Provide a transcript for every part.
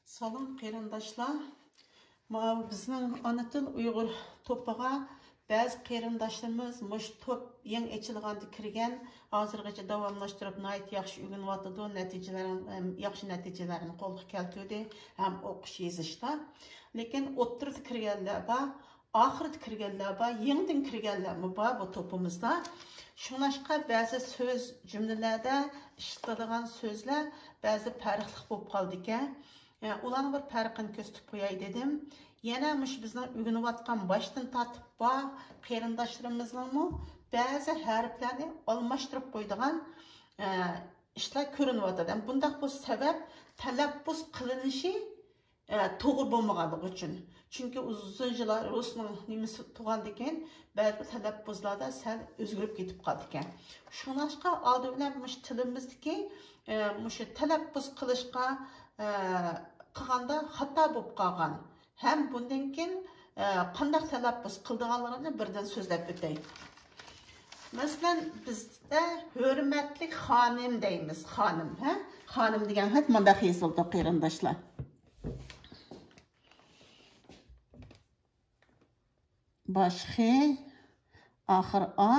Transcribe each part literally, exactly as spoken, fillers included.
سالام قېرىنداشلار. ماۋۇ بىزنىڭ ئانا تىل ئۇيغۇر توپىغا بەزى قېرىنداشلىرىمىز مۇشۇ توپ يېڭى ئېچىلغاندا كىرگەن، ھازىرغىچە داۋاملاشتۇرۇپ ناھايىتى ياخشى ئۆگىنىۋاتىدۇ، نەتىجىلەرنى، ياخشى نەتىجىلەرنى قولغا كەلتۈردى ھەم ئوقۇش يېزىشتا. لېكىن ئوتتۇرىدا كىرگەنلەر بار، ئاخىرىدا كىرگەنلەر بار، يېڭىدىن كىرگەنلەرمۇ بار بۇ توپىمىزدا. شۇڭلاشقا بەزى سۆز، جۈملىلەردە ئىشلىتىلىدىغان سۆزلەر بەزىدە پەرقلىق بولۇپ قالىدىكەن. ئە، ئۇلارنىڭ بىر پەرقىنى كۆرسىتىپ قوياي دېدىم. يەنە مۇشۇ بىزنىڭ ئۆگىنىۋاتقان باشتىن تارتىپ بار قېرىنداشلىرىمىزنىڭمۇ بەزى ھەرپلەرنى ئالماشتۇرۇپ قويىدىغان، ئە، ئىشلار كۆرۈنۈۋاتىدۇ. بۇنداق بولۇش سەۋەب تەلەپپۇز قىلىنىشى ئە، توغرا بولمىغانلىقى ئۈچۈن. چۈنكى ئۇزۇن يىللار رۇسنىڭ نېمىسى تۇغاندىن كېيىن، بەزى تەلەپپۇزلاردا سەل ئۆزگىرىپ كېتىپ قالىدىكەن. شۇڭلاشقا ئالدى بىلەن مۇشۇ تىلىمىزدىكى، ئە، مۇشۇ تەلەپپۇز قىلىشقا، ئە، قىلغاندا خاتا بولۇپ قالغان ھەم بۇندىن كېيىن، ئە، قانداق تەلەپپۇز قىلىدىغانلىقىنى بىردىن سۆزلەپ ئۆتەي. مەسىلەن، بىزدە ھۆرمەتلىك خانىم دەيمىز، خانىم، ھە؟ خانىم دېگەن خەت مۇنداق يېزىلىدۇ، قېرىنداشلار. باش خ، ئاخىر ئا،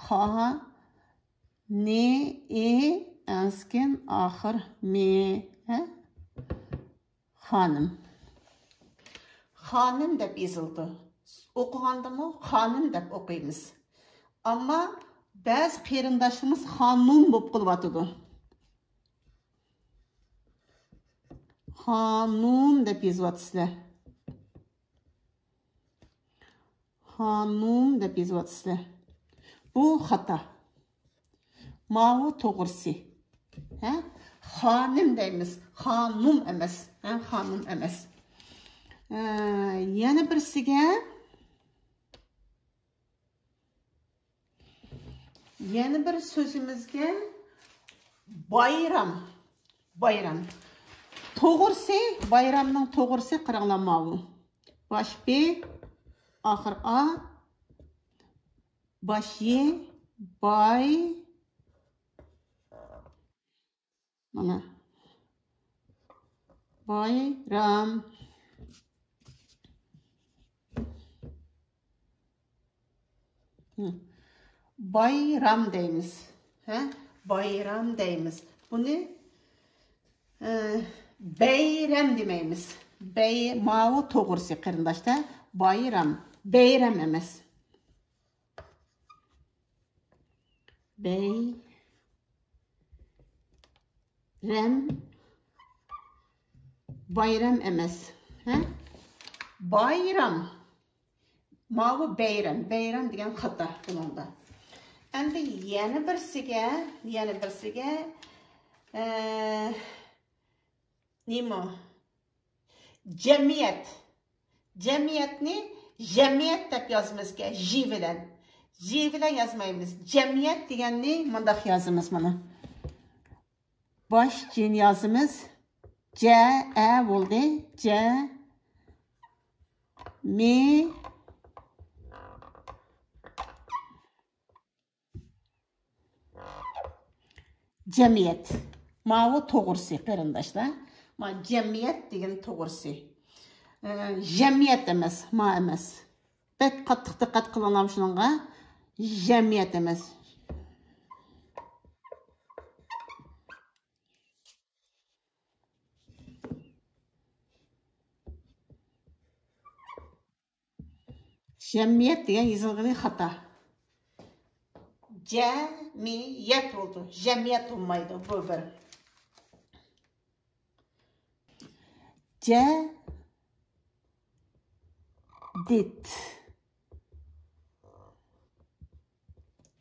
خا، نى، ئى، ئەسكىن، ئاخىر مى، ھە؟ خانىم. خانىم دەپ يېزىلىدۇ. ئوقۇغاندىمۇ خانىم دەپ ئوقۇيمىز. ئەمما بەزى قېرىنداشلىرىمىز خانۇم بولۇپ قېلىۋاتىدۇ. خانۇم دەپ يېزىۋاتىسىلەر. خانۇم دەپ يېزىۋاتىسىلەر. بۇ خاتا. ماۋۇ توغرىسى. ھە؟ خانىم دەيمىز. خانۇم ئەمەس. ھە؟ خانۇم ئەمەس. ئە، يەنە بىرسىگە، يەنە بىر سۆزىمىزگە بايرام. بايرام. توغرىسى، بايرامنىڭ توغرىسى قاراڭلار ماۋۇ. باش ب، ئاخىر ئا، باش ي، باي، مانا. بايرام. ھە. بايرام دەيمىز. ھە؟ بايرام دەيمىز. بۇنى، ئە، بەيرەم دېمەيمىز. بەي-، ماۋۇ توغرىسى قېرىنداشلار. بايرام. بەيرەم ئەمەس. بەي-، رەم، بايرام ئەمەس. ھە؟ بايرام. ماۋۇ بەيرەم. بەيرەم دېگەن خاتا بۇنىڭدا. ئەمدى يەنە بىرسىگە، يەنە بىرسىگە، ئە، نېمە؟ جەمئىيەت. جەمئىيەتنى جەمئىيەت دەپ يازىمىزكەن، ژ بىلەن. ژ بىلەن يازمايمىز. جەمئىيەت دېگەننى مۇنداق يازىمىز مانا. باش جىن يازىمىز. جە، ئە بولدى. جە، مى، جەمئىيەت. ماۋۇ توغرىسى، قېرىنداشلار. ما جەمئىيەت دېگەن توغرىسى. ئە، جەمئىيەت ئەمەس، ما ئەمەس. بەك قاتتىق دىققەت قىلىڭلار شۇنىڭغا. جەمئىيەت ئەمەس. جەمئىيەت دېگەن يېزىلغىنى خاتا. جەمئىيەت بولىدۇ. جەمئىيەت بولمايدۇ. بۇ بىر. جەدىد.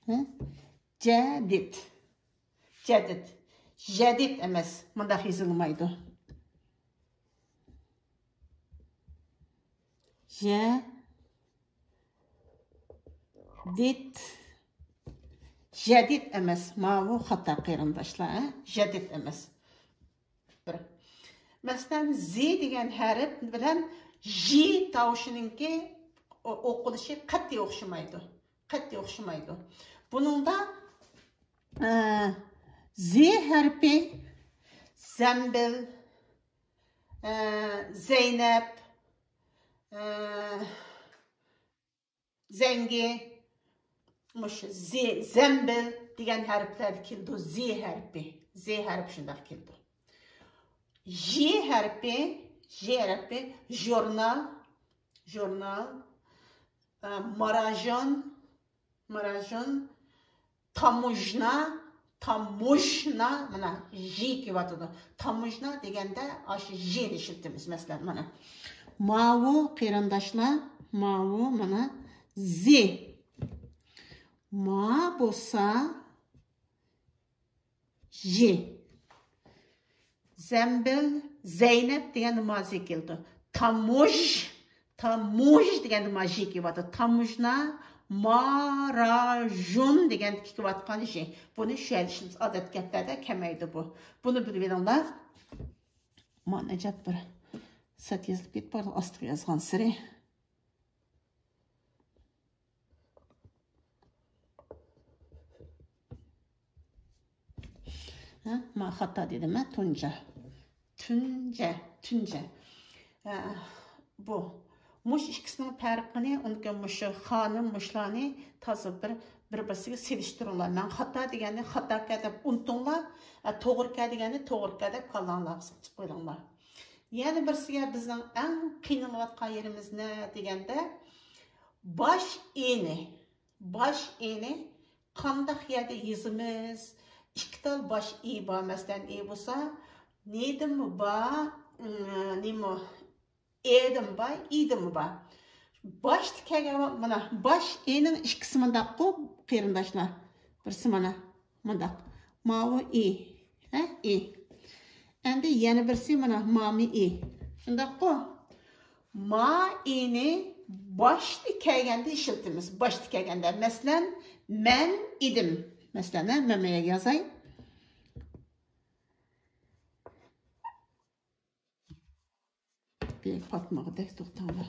ھە؟ جەدىد. جەدىد. جەدىد ئەمەس. مۇنداق يېزىلمايدۇ. جەدىد. جەدىد ئەمەس. ماۋۇ خاتا، قېرىنداشلار، ھە؟ جەدىد ئەمەس. بىر. مەسىلەن، زى دېگەن ھەرپ بىلەن ژ تاۋۇشىنىڭكى ئو-، ئوقۇلۇشى قەتئىي ئوخشىمايدۇ. قەتئىي ئوخشىمايدۇ. بۇنىڭدا، ئە، زى ھەرپى زەمبىل، ئە، زەينەپ، ئە، زەڭگى، مۇشۇ زى، زەمبىل دېگەن ھەرپلەردە كېلىدۇ. زى ھەرپى، زى ھەرپى شۇنداق كېلىدۇ. ژ ھەرپى، ژ ھەرپى، ژۇرنال، ژۇرنال، ئە، ماراژون، ماراژون، تاموژنا، تاموژنا، مانا ژ كېلىۋاتىدۇ. تاموژنا دېگەندە ئاشۇ ژنى ئىشلىتىمىز، مەسىلەن، مانا. ماۋۇ قېرىنداشلار، ماۋۇ مانا زى. ما بولسا ژ. زەمبىل، زەينەپ دېگەندە ما زى كېلىدۇ. تاموژ، تاموژ دېگەندە ما ژ كېلىۋاتىدۇ. تاموژنا، ماراژون دېگەندە كېلىۋاتقان ژ. بۇنى شۇ يەردە ئىشلىتىمىز. ئادەتتە گەپلەردە كەلمەيدۇ بۇ. بۇنى بىلىۋېلىڭلار. ما نەجات بىر سەت يېزىلىپ كېتىپ بارىدۇ، ئاستىغا يازغانسېرى. ھە، ما خاتا دېدىم، ھە، تۇنجا. تۇنجا، تۇنجا. ھە، بۇ. مۇشۇ ئىككىسىنىڭ پەرقىنى، ئۇنىڭكى مۇشۇ خانىم مۇشۇلارنى تازا بىر، بىر-بىرسىگە سېلىشتۇرۇڭلار. مەن خاتا دېگەننى خاتاكەن دەپ ئۇنتۇڭلار، ھە، توغرىكەن دېگەننى توغرىكەن دەپ كاللاڭلارغا سىقىپ قويۇڭلار. يەنە بىرسىگە بىزنىڭ ئەڭ قىينىلىۋاتقان يېرىمىز نە دېگەندە، باش ئېنى. باش ئېنى قانداق يەردە يېزىمىز؟ ئىككى تال باش ئى بار، مەسىلەن، ئى بولسا، نېدىمۇ بار، ئىم، نېمە، ئېدىمۇ بار، ئىدىمۇ بار. باشتا كەلگەن ۋاقىت، مانا، باش ئېنىڭ ئىككىسى مۇنداققۇ، قېرىنداشلار. بىرسى مانا مۇنداق. ماۋۇ ئى. ھە؟ ئى. ئەمدى يەنە بىرسى مانا مامى ئى. شۇنداققۇ؟ ما ئىنى باشتا كەلگەندە ئىشلىتىمىز. باشتا كەلگەندە. مەسىلەن، مەن ئىدىم. مەسىلەن، ھە، مەن مەيەگە يازاي. بىر پاتمىغۇدەك توختاڭلار.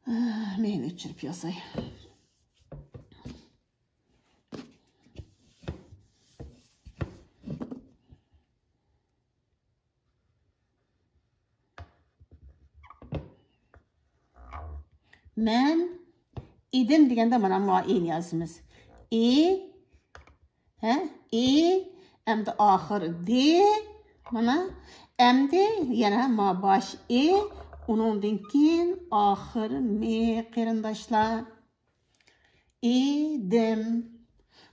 ئاھ، مېنى ئۆچۈرۈپ يازاي. مەن ئىدىم دېگەندە مانا ما ئىنى يازىمىز. ئى، ھە؟ ئى، ئەمدى ئاخىر دى. مانا، ئەمدى يەنە ما باش ئى، ئۇنىڭدىن كېيىن ئاخىر مى، قېرىنداشلار. ئىدىم.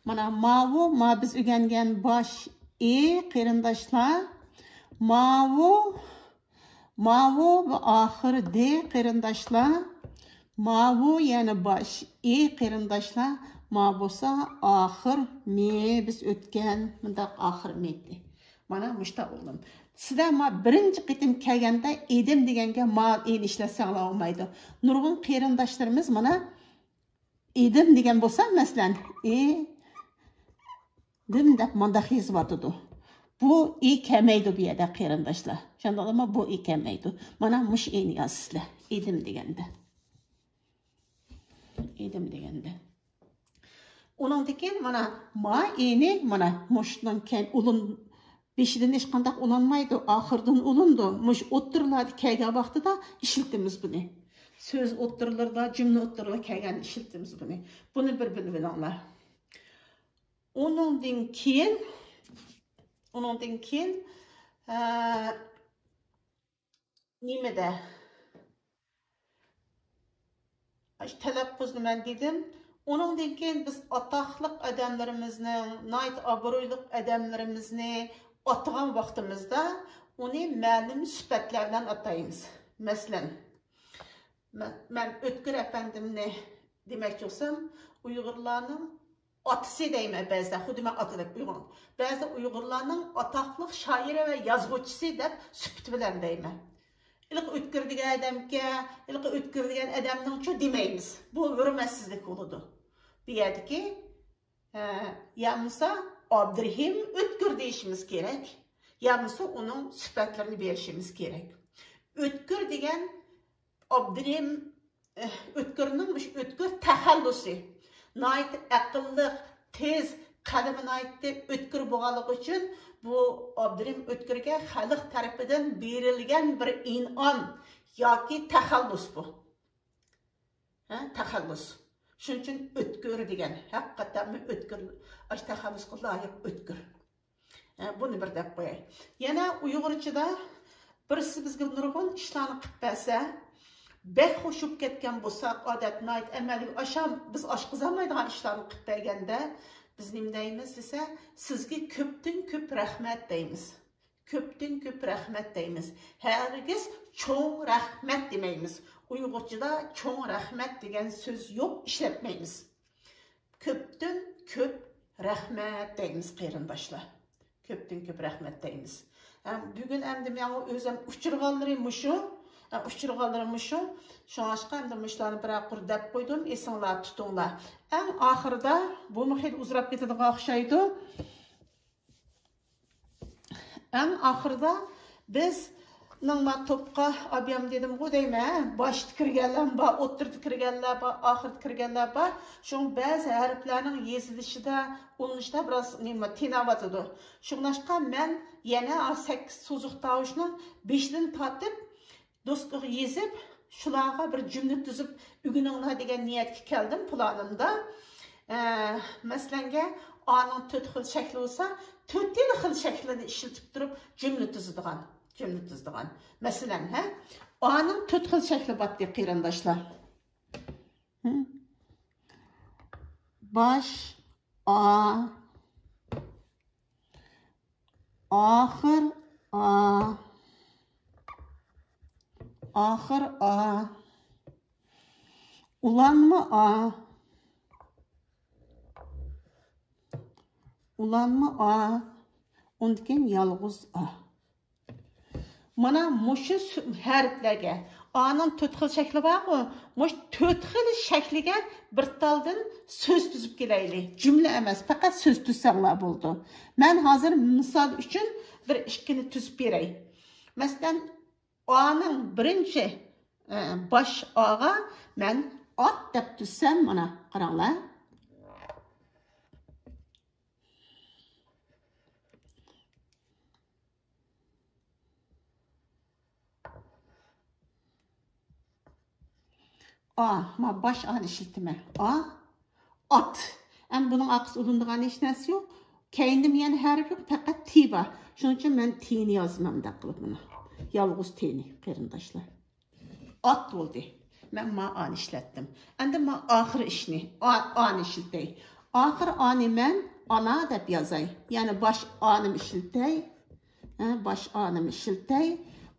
مانا ماۋۇ، ما بىز ئۆگەنگەن باش ئى، قېرىنداشلار. ماۋۇ، ماۋۇ بۇ ئاخىر دى، قېرىنداشلار. ماۋۇ يەنە باش ئى، قېرىنداشلار. ما بولسا ئاخىر مى، بىز ئۆتكەن مۇنداق ئاخىر مى دى. مانا مۇشتا ئوغلۇم. سىلەر ما بىرىنچى قېتىم كەلگەندە ئىدىم دېگەنگە ما ئىنى ئىشلەتسەڭلار بولمايدۇ. نۇرغۇن قېرىنداشلىرىمىز مانا ئىدىم دېگەن بولسا، مەسىلەن، ئىدىم دەپ مانداق يېزىۋاتىدۇ. بۇ ئى كەلمەيدۇ بۇ يەردە، قېرىنداشلار. شۇنداقلىمۇ؟ بۇ ئى كەلمەيدۇ. مانا مۇشۇ ئىنى يازىسىلەر. ئىدىم دېگەندە. ئىدىم دېگەندە. ئۇنىڭدىن كېيىن مانا ما ئىنى مانا مۇشۇنىڭ كەينى ئۇلۇن بېشىدىن ھېچقانداق ئۇلانمايدۇ، ئاخىرىدىن ئۇلىنىدۇ. مۇشۇ ئوتتۇرىلاردا كەلگەن ۋاقتىدا ئىشلىتىمىز بۇنى. سۆز ئوتتۇرىلىرىدا، جۈملە ئوتتۇرىلىرىدا كەلگەندە ئىشلىتىمىز بۇنى. بۇنى بىر بىلىۋېلىڭلار. ئۇنىڭدىن كېيىن، ئۇنىڭدىن كېيىن، ئە، نېمىدە؟ ئاشۇ تەلەپپۇزنى مەن دېدىم. ئۇنىڭدىن كېيىن بىز ئاتاقلىق ئادەملىرىمىزنىڭ، ناھايىتى ئابرۇيلۇق ئادەملىرىمىزنى ئاتىغان ۋاقتىمىزدا ئۇنى مەلۇم سۈپەتلەر بىلەن ئاتايمىز. مەسىلەن، مەن، مەن ئۆتكۈر ئەپەندىمنى دېمەكچى بولسام، ئۇيغۇرلارنىڭ ئاتىسى دەيمەن بەزىدە، خۇددى مەن ئاتىدەك ئۇيغۇر. بەزىدە ئۇيغۇرلارنىڭ ئاتاقلىق شائىرى ۋە يازغۇچىسى دەپ سۈپىتى بىلەن دەيمەن. ھېلىقى ئۆتكۈر دېگەن ئادەمكەن، ھېلىقى ئۆتكۈر دېگەن ئادەمنىڭچۇ دېمەيمىز. بۇ ھۆرمەتسىزلىك بولىدۇ. بۇ يەردىكى، ھە، يا بولمىسا ئابدۇرېھىم ئۆتكۈر دېيىشىمىز كېرەك، يا بولمىسا ئۇنىڭ سۈپەتلىرىنى بېرىشىمىز كېرەك. ئۆتكۈر دېگەن ئابدۇرېھىم، ئۆتكۈرنىڭ مۇشۇ ئۆتكۈر تەخەللۇسى. ناھايىتى ئەقىللىق، تېز، قەلىمى ناھايىتى ئۆتكۈر بولغانلىقى ئۈچۈن بۇ ئابدۇرېھىم ئۆتكۈرگە خەلق تەرىپىدىن بېرىلگەن بىر ئىنئام ياكى تەخەللۇس بۇ. ھە، تەخەللۇس. شۇنىڭ ئۈچۈن ئۆتكۈر دېگەن. ھەقىقەتەنمۇ ئۆتكۈر، ئاشۇ تەخەللۇسقا لايىق ئۆتكۈر. ھە، بۇنى بىر دەپ قوياي. يەنە ئۇيغۇرچىدا بىرسى بىزگە نۇرغۇن ئىشلارنى قىلىپ بەرسە، بەك خوش بولۇپ كەتكەن بولساق، ئادەتتە ناھايىتى ئەمەلىي ئاشام بىز ئاشقۇزالمايدىغان ئىشلارنى قىلىپ بەرگەندە، بىز نېمە دەيمىز دېسە، سىزگە كۆپتىن كۆپ رەھمەت دەيمىز. كۆپتىن كۆپ رەھمەت دەيمىز. ھەرگىز چوڭ رەھمەت دېمەيمىز. ئۇيغۇرچىدا چوڭ رەھمەت دېگەن سۆز يوق، ئىشلەتمەيمىز. كۆپتىن كۆپ رەھمەت دەيمىز، قېرىنداشلار. كۆپتىن كۆپ رەھمەت دەيمىز. ھەم بۈگۈن ئەمدى مېنىڭ ئۆزۈم ئۇچرىغانلىرى مۇشۇ. ھە، ئۇچرىغانلىرى مۇشۇ. شۇڭلاشقا ئەمدى مۇشۇلارنى بىرەر قۇر دەپ قويدۇم، ئېسىڭلار تۇتۇڭلار. ئەڭ ئاخىرىدا، بۇمۇ خېلى ئۇزىراپ كېتىدىغان ئوخشايدۇ. ئەڭ ئاخىرىدا بىزنىڭ ما توپقا ئابيام دېدىمغۇ دەيمەن، باشتا كىرگەنلەر بار، ئوتتۇرىدا كىرگەنلەر بار، ئاخىرىدا كىرگەنلەر بار. شۇڭا بەزى ھەرپلەرنىڭ يېزىلىشىدا، ئۇلىنىشىدا بىراز نېمە، تېنەۋاتىدۇ. شۇڭلاشقا مەن يەنە سەككىز سوزۇق تاۋۇشنىڭ بېشىدىن تارتىپ، دوسكىغا يېزىپ، شۇلارغا بىر جۈملە تۈزۈپ ئۆگىنىڭلار دېگەن نىيەتكە كەلدىم پىلانىمدا. ئە، مەسىلەنگە، ئانىڭ تۆت خىل شەكلى بولسا، تۆتىلا خىل شەكلىنى ئىشلىتىپ تۇرۇپ جۈملە تۈزىدىغان، جۈملە تۈزىدىغان. مەسىلەن، ھە، ئانىڭ تۆت خىل شەكلى بارتى، قېرىنداشلار. ھە؟ باش، ئا، ئاخىر، ئا. ئاخىر، ئا. ئۇلانما، ئا. ئۇلانما، ئا. ئۇندىن كېيىن يالغۇز، ئا. مانا مۇشۇ سۆ-، ھەرپلەرگە، ئانىڭ تۆت خىل شەكلى بارغۇ، مۇشۇ تۆت خىل شەكلىگە بىر تالدىن سۆز تۈزۈپ كېلەيلى. جۈملە ئەمەس، پەقەت سۆز تۈزسەڭلار بولىدۇ. مەن ھازىر مىسال ئۈچۈن بىر ئىككىنى تۈزۈپ بېرەي. مەسىلەن، ئانىڭ بىرىنچى، ئە، باش ئاغا مەن ئات دەپ تۈزسەم، مانا، قاراڭلار. ئا، ما باش ئانى ئىشلىتىمەن. ئا، ئات. ئەمدى بۇنىڭ ئارقىسى ئۇلىنىدىغان ھېچ نەرسە يوق. كەينىدە يەنە ھەرپ يوق، پەقەت تى بار. شۇنىڭ ئۈچۈن مەن تىنى يازىمەن مۇنداق قىلىپ مانا. يالغۇز تىنى، قېرىنداشلار. ئات بولدى. مەن ما ئانى ئىشلەتتىم. ئەمدى ما ئاخىر ئىشنى، ئا-، ئانى ئىشلىتەي. ئاخىر ئانى مەن ئانا دەپ يازاي. يەنى باش ئانىم ئىشلىتەي. ھە، باش ئانىم ئىشلىتەي.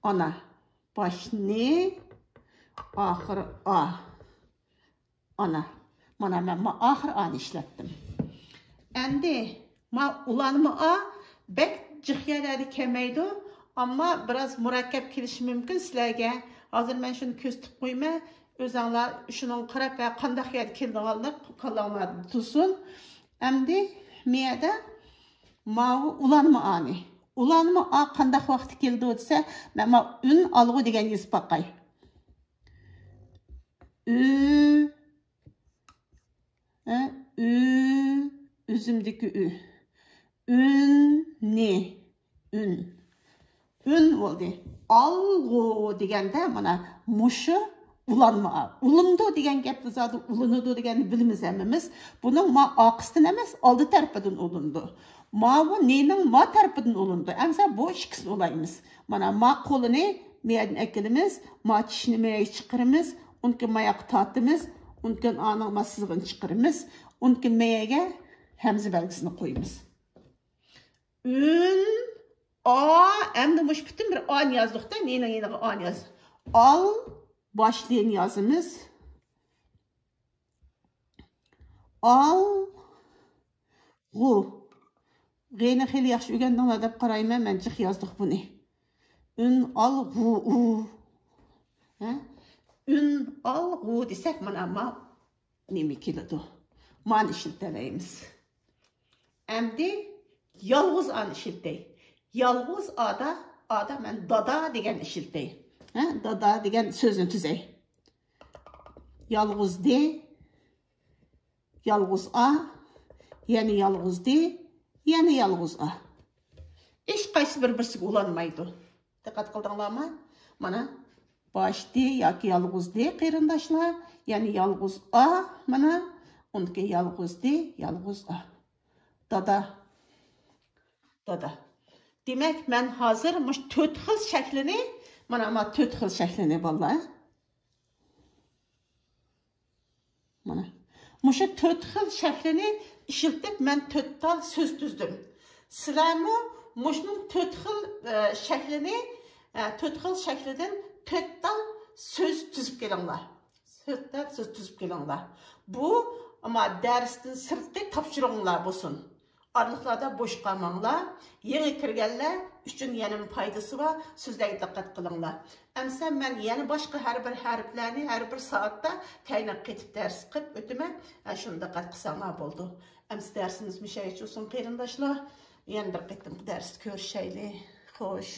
ئانا. باشنى، ئاخىر ئا. ئانا. مانا مەن ما ئاخىر ئانى ئىشلەتتىم. ئەمدى ما ئۇلانما ئا بەك جىق يەرلەردە كەلمەيدۇ، ئەمما بىراز مۇرەككەپ كېلىشى مۇمكىن سىلەرگە. ھازىر مەن شۇنى كۆرسىتىپ قويىمەن. ئۆزەڭلار شۇنىڭغا قاراپ ۋە قانداق يەردە كېلىدىغانلىق كاللاڭلاردا تۇرسۇن. ئەمدى مۇ يەردە ماۋۇ ئۇلانما ئانى. ئۇلانما ئا قانداق ۋاقىتتا كېلىدۇ دېسە، مەن ماۋۇ ئۈن ئالغۇ دېگەننى يېزىپ باقاي. ئۈ، ھە، ئۈ، ئۈزۈمدىكى ئۈ. ئۈننى، ئۈن. ئۈن بولدى. ئالغۇ دېگەندە مانا مۇشۇ ئۇلانما. ئۇلىنىدۇ دېگەن گەپنى زادى ئۇلىنىدۇ دېگەننى بىلىمىز ھەممىمىز. بۇنىڭ ما ئارقىسىدىن ئەمەس، ئالدى تەرىپىدىن ئۇلىنىدۇ. ماۋۇ نىنىڭ ما تەرىپىدىن ئۇلىنىدۇ. ئەمسە بۇ ئىككىسىنى ئۇلايمىز. مانا ما قولىنى مەيەدىن ئەكېلىمىز، ما چىشىنى مەيەگە چىقىرىمىز، ئۇنىڭ كېيىن ماياققا تارتىمىز، ئۇنىڭ كېيىن ئانىڭ ما سىزىقىنى چىقىرىمىز، ئۇنىڭ كېيىن مەيەگە ھەمزە بەلگىسىنى قويىمىز. ئۈن، ئا، ئەمدى مۇشۇ پۈتۈن بىر ئانى يازدۇق-دە، نېنىڭ يېنىغا ئانى ياز. ئال، باشلىقىنى يازىمىز. ئال، غۇ. غېنى خېلى ياخشى ئۆگەندىڭلار دەپ قارايمەن، مەن جىق يازدۇق بۇنى. ئۈن، ئال، غۇ، ئۇ. ھە؟ ئۈن، ئال، غۇ دېسەك، مانا ما نېمە كېلىدۇ؟ مانى ئىشلىتەلەيمىز. ئەمدى يالغۇز ئانى ئىشلىتەي. يالغۇز ئادا، ئادا مەن دادا دېگەن ئىشلىتەي. ھە؟ دادا دېگەن سۆزنى تۈزەي. يالغۇز دې، يالغۇز ئا، يەنە يالغۇز دى، يەنە يالغۇز ئا. ھېچقايسى بىر-بىرسىگە ئۇلانمايدۇ. دىققەت قىلدىڭلارمۇ؟ مانا، باش دى ياكى يالغۇز دى قېرىنداشلار، يەنى يالغۇز ئا، مانا، ئۇنىڭكى يالغۇز دى، يالغۇز ئا. دادا. دادا. دېمەك، مەن ھازىر مۇشۇ تۆت خىل شەكلىنى، مانا، مانا تۆت خىل شەكلىنى، بالىلار. مانا، مۇشۇ تۆت خىل شەكلىنى ئىشلىتىپ، مەن تۆت تال سۆز تۈزدۈم. سىلەرمۇ مۇشۇنىڭ تۆت خىل، ئە، شەكلىنى، ئە، تۆت خىل شەكلىدىن تۆت تال سۆز تۈزۈپ كېلىڭلار. تۆت تال سۆز تۈزۈپ كېلىڭلار. بۇ، ئەمما دەرستىن سىرتقى تاپشۇرۇقۇڭلار بولسۇن. ئارىلىقلاردا بوش قالماڭلار. يېڭى كىرگەنلەر ئۈچۈن يەنىمۇ پايدىسى بار. سۆزلەرگە دىققەت قىلىڭلار. ئەمسە مەن يەنە باشقا ھەر بىر ھەرپلەرنى ھەر بىر سائەتتە تەيىنلەپ قېتىپ دەرس قىلىپ ئۆتىمەن. ھە، شۇنى دىققەت قىلساڭلار بولىدۇ. ئەمسە دەرسىمىز مۇشۇ يەرگىچە بولسۇن، قېرىنداشلار. يەنە بىر قېتىمقى دەرستە كۆرۈشەيلى. خوش.